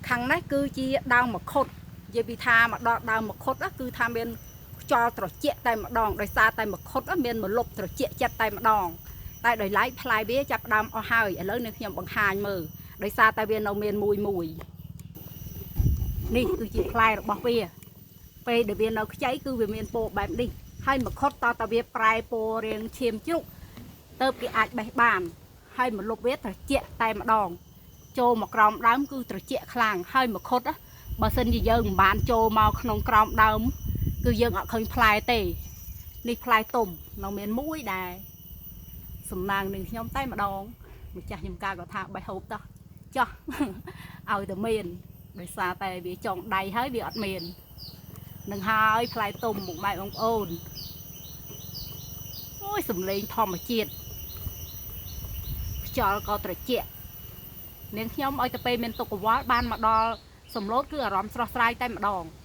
ខាងនេះគឺជាដើមមង្ឃុតនិយាយពីថាមកដល់ដើមមង្ឃុតគឺថាមានខ្យល់ត្រជាក់តែម្ដងដោយសារតែមង្ឃុតមានម្លប់ត្រជាក់ចិត្តតែម្ដងតែដោយឡែកផ្លែវាចាប់ដើមអស់ហើយឥឡូវនេះខ្ញុំបង្ហាញមើលដោយសារតែវានៅមានមួយមួយនេះគឺជាផ្លែរបស់វាពេលដែលវានៅខ្ចីគឺវាមានពណ៌បែបនេះហើយមង្ឃុតតតវាប្រែពណ៌រាងឈាមជ្រូកទៅគេអាចបេះបានហើយម្លប់វាត្រជាក់តែម្ដងចូលមកក្រោមដើមគឺត្រជាក់ខ្លាំងហើយមង្ឃុតបើសិនជាយើងមិនបានចូលមកក្នុងក្រោមដើមគឺយើងអត់ឃើញផ្លែទេនេះផ្លែទុំនៅមានមួយដែរសំណាងនឹងខ្ញុំតែម្ដងម្ចាស់ខ្ញុំកាក៏ថាបេះហូបតោះចោះឲ្យតែមានដោយសារតែវាចង់ដៃហើយវាអត់មាននឹងហើយផ្លែទុំមុខម៉ែបងប្អូនអូយសំលេងធម្មជាតិខ្យល់ក៏ត្រជាក់នាងខ្ញុំឲ្យទៅពេលមានទុកកវល់បានមកដល់សំឡូតគឺអារម្មណ៍ស្រស់ស្រាយតែម្ដង។